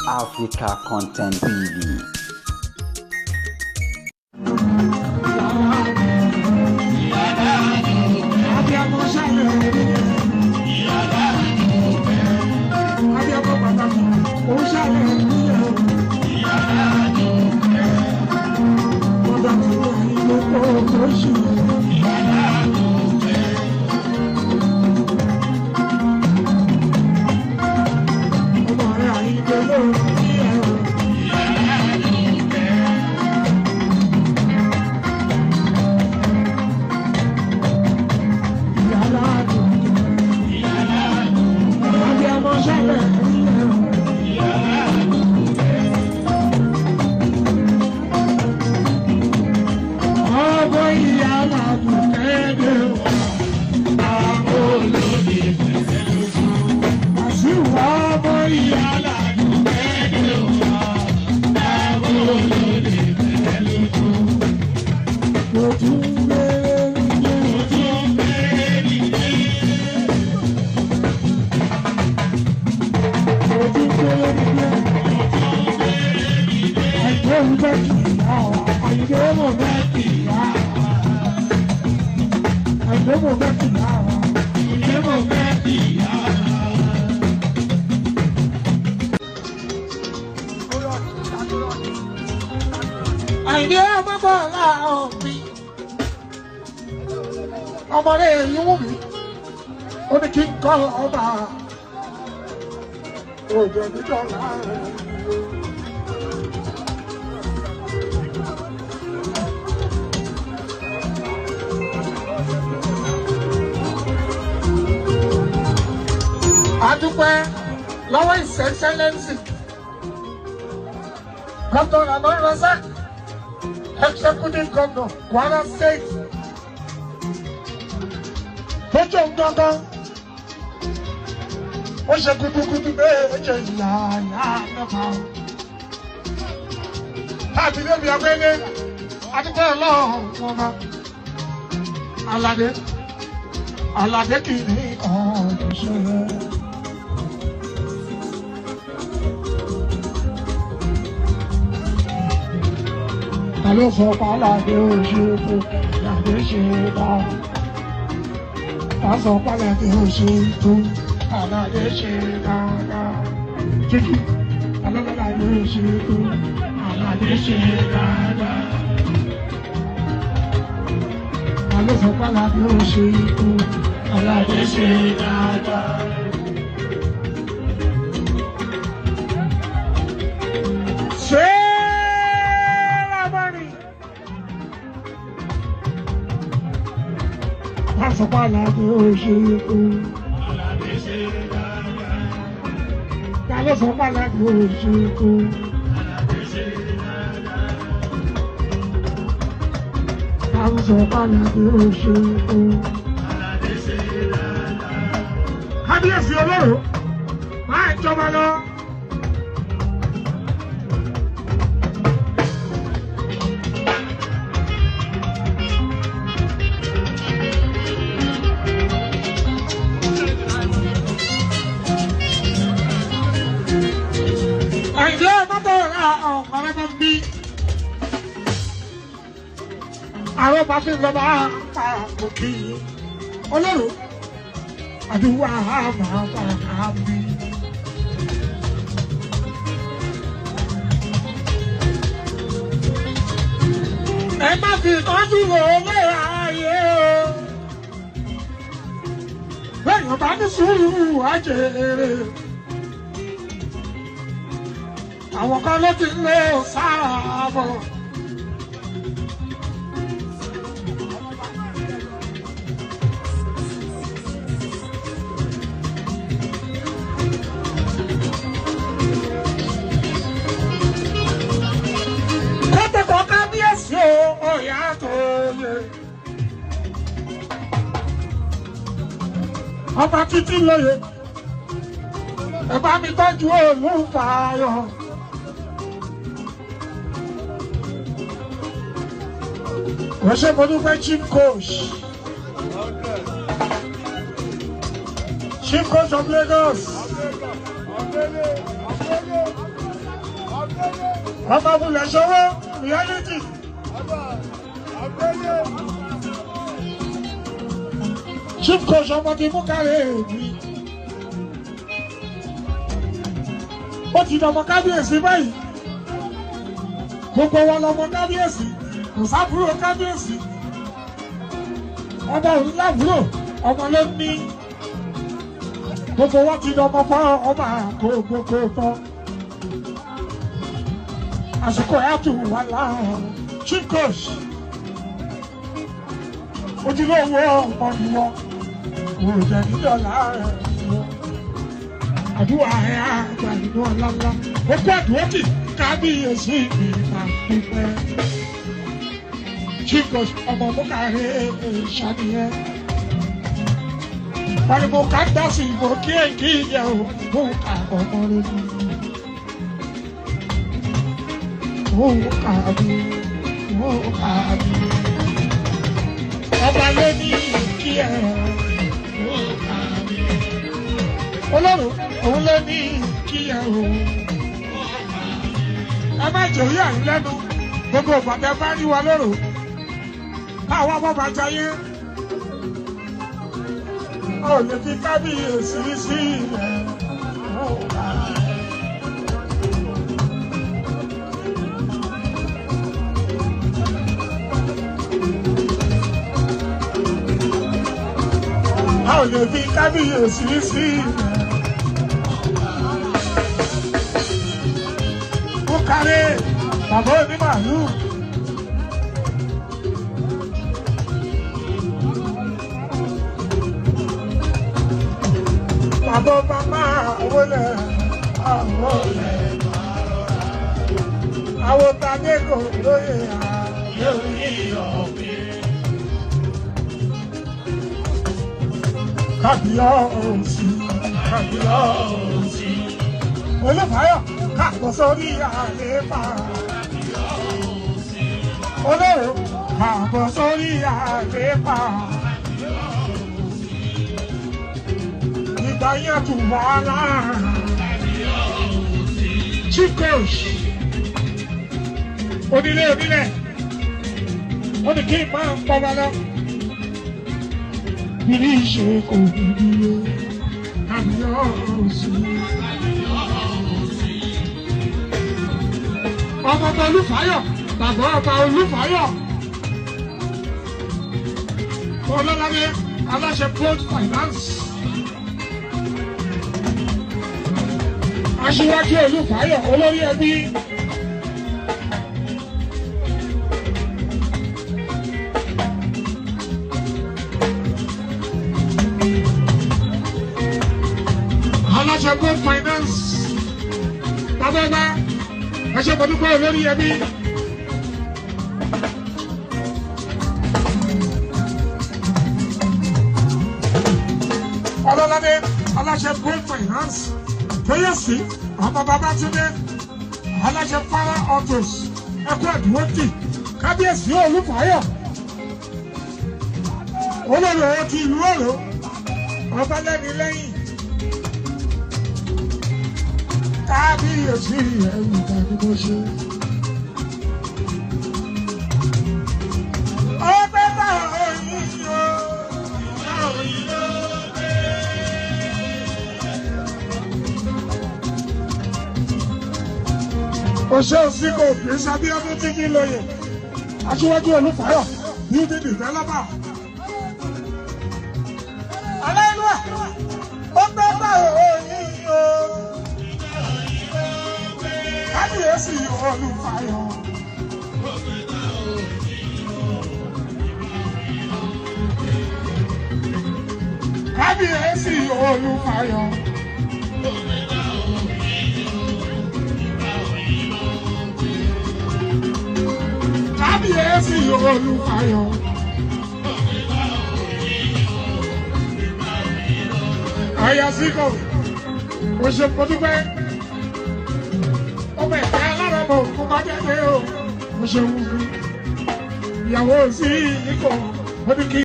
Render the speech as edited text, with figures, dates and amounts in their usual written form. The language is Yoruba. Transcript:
Africa Content TV. Ọmọdé yìí wù mí, ó ní kí n kọ́ ọba òjò níjọba. Adúpẹ́ lọ́wọ́ His Excellency Governor Rahman Razak, Executive Governor, Kwara State. Lójú gangan, ó ṣe gudugudu méje yàyà mẹ́fà. Láti débi agbẹ́lé, adúgbò ọlọ́run ọba. Aládé, Aládé kì í ní ọ̀hún ṣe. Ta ló sọ pé Aládé ò ṣe kó Aládé ṣe bá? Ta sọ pé Aládé ò ṣe tó Aládé ṣe dáadáa? Jíjí, Aládé ò ṣe tó Aládé ṣe dáadáa. Ta ló sọ pé Aládé ò ṣe tó Aládé ṣe dáadáa? Ṣé Ramani? Ta sọ pé Aládé ò ṣe tó Aládé ṣe dáadáa? Ta ló sọ pé Aládé ò ṣe tó Aládé ṣe dáadáa? Ta ló sọ pé Aládé ò ṣe tó Aládé ṣe dáadáa? Kábíyèsí olóró máa ń jọba lọ. Àyìndé mọ́tò ọ̀rẹ́ máa ń bí. Àwọn bá fi lọ́ba kò kí i. Olóró àdúrà máa bá a bí. Ẹ má fi ìtọ́jú wò ó lé ayé o. Bẹ́ẹ̀ni bá ní sùúrù àjèrè. Àwọn kan ló ti lé sáàbọ̀. Kótókó kábíyèsí o, ọ̀yà tó yẹ. Ọba títí lóye, ẹ bá mi tọ́jú Olúfayọ. Wọ́n ṣe mo dúpẹ́ chief coach. Chief coach of Lagos. Ọmọ abúlé ṣọwọ́ reality. Chief coach ọmọ ti mú kárẹ̀ èmi. Ó ti dọmọ kábíyèsí báyìí. Gbogbo wa lọmọ kábíyèsí. Kò sábúrò kábíyèsí. Ọmọ òun lábúrò, ọmọ ló ní. Gbogbo wa ti dọmọ fún ọmọ àkókò tán. Àsìkò ẹ̀ tù wá láàrún. Chief coach. Ojúlówó ọmọ ni wọ́n. Kò jẹ́ nídọ̀lá rẹ̀ wọ́n. Àdúrà ẹ̀ àgbà inú ọ̀la ńlá. Ó kó àdúrótì kábíyèsí mi máa dúpẹ́. Chief coach ọmọ Bukari ṣàníyẹn. Pariwo ká dá sí ìbò kí èkì yẹ ò Bùkà ọmọ rẹ̀ ni. Bùkà mi, Bùkà mi. Ọba ló ní kí ẹ Bùkà mi. Ọlọ́run òun ló ní kí ẹ o. Ẹ má jòyè àyín lẹ́nu gbogbo ìpàdé bá rí wa lóró. Káwa bọ́ bá jayé. A ò lè fi kábíyèsí sí ilẹ̀. A ò lè fi kábíyèsí sí ilẹ̀. Bukare, bàbá onímàálù. Bàbá màmá àwọlẹ̀ àwọlẹ̀. Àwọn tàdé kò lóye àlórí ọ̀gbìn. Kábíyèsí, kábíyèsí. Olúfayọ̀ káàbọ̀ sórí àlééfà. Olóró káàbọ̀ sórí àlééfà. Ìgbà yẹn tù wá lára. Chief coach onílé onílẹ̀ ó ní kí n máa ń pọ́ lọ. Bírí ṣe kò ní dúró kábíyèsí. Ọmọ ọba Olúfayọ̀, bàbá ọba Olúfayọ̀. Ọlọ́ládé aláṣẹ Bold Finance. Aṣíwájú Olúfayọ̀ olórí ẹbí. Aláṣẹ Bold Finance. Bàbá ọba. Ẹ ṣé mo dúpẹ́ olórí ẹbí. Ọlọ́ládé aláṣẹ Gold Finance Tóyọ̀sí ọmọ Babátúndé aláṣẹ Power Autos ẹkú ẹ̀dúnwótì kábíyèsí Olúfayọ̀ olórí ọ̀rọ̀ ti ìlú ọ̀rọ̀ ọba lẹ́ni lẹ́yìn. Kábíyèsí ẹ̀rù tàbí bó ṣe. Ọpẹ́ bá òyìn o, òyìn ló dé. Oṣé Òsínkò kì í ṣàbíọ́dún tí kì í lóye. Aṣíwájú Olúfayọ̀ building developer. Aláìlúwà, ọpẹ́ bá òyìn o. Kábíyèsí Olúfayọ̀. Kábíyèsí Olúfayọ̀. Kábíyèsí Olúfayọ̀. Àyàsíkò, o ṣe pọ̀dúpẹ́. Ọmọ ẹ̀ka alárọ̀mọ̀ kò má jáde o, mo ṣe wù ú. Ìyàwó sí ikọ̀, ó ní kí.